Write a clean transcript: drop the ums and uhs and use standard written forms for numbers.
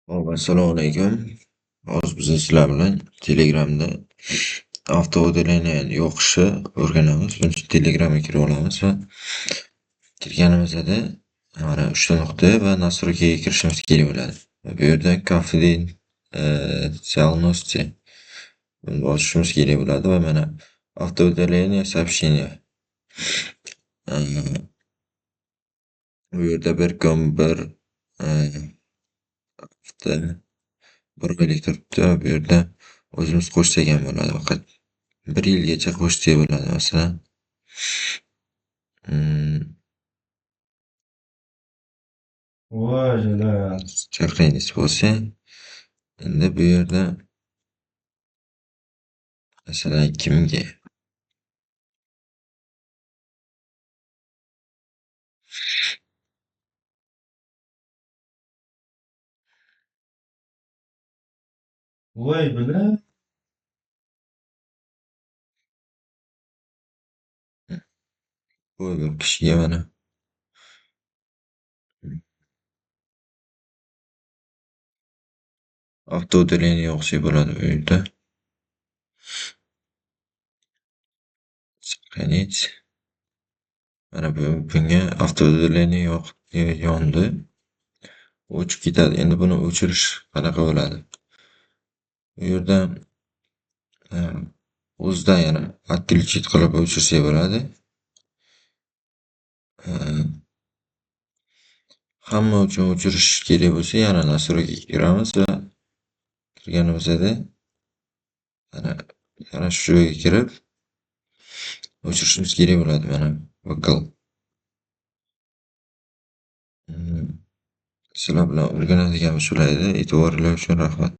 Xo'p, assalomu alaykum. Hozir biz sizlar bilan Telegramda avtoudalение yoqishni o'rganamiz. Buning uchun Telegramga kirib olamiz va kirganimizda mana 3 ta nuqta va настройка ga kirishimiz kerak bo'ladi. Bu yerdan конфиденциальности buni bosishimiz kerak bo'ladi va mana автоудаление сообщения. Bu yerda 1 kun, 1 hafta, 1 oylik turibdi. Bu yerda o'zimiz qo'shsak ham bo'ladi. Faqat 1 yilgacha qo'shsak bo'ladi masalan. Voy jalab. Сохранить bo'lsa, endi bu yerda masalan kimga? Voy bila. Bu bir kishiga mana. Avtoudalение yoqsak bo'ladi bu yerda. Сохранить. Mana bunga avtoudalение yoq yondi. O'chib ketadi. Endi buni o'chirish qanaqa bo'ladi? Bu yerda o'zidan yana отключить qilib o'chirsak bo'ladi. Hamma uchun o'chirish kerak bo'lsa, yana настройка ga kiramiz va kirganimizda mana shu joyga kirib o'chirishimiz kerak bo'ladi mana vokal. Sizlar bilan o'rganadigan shular edi. E'tiboringlar uchun rahmat.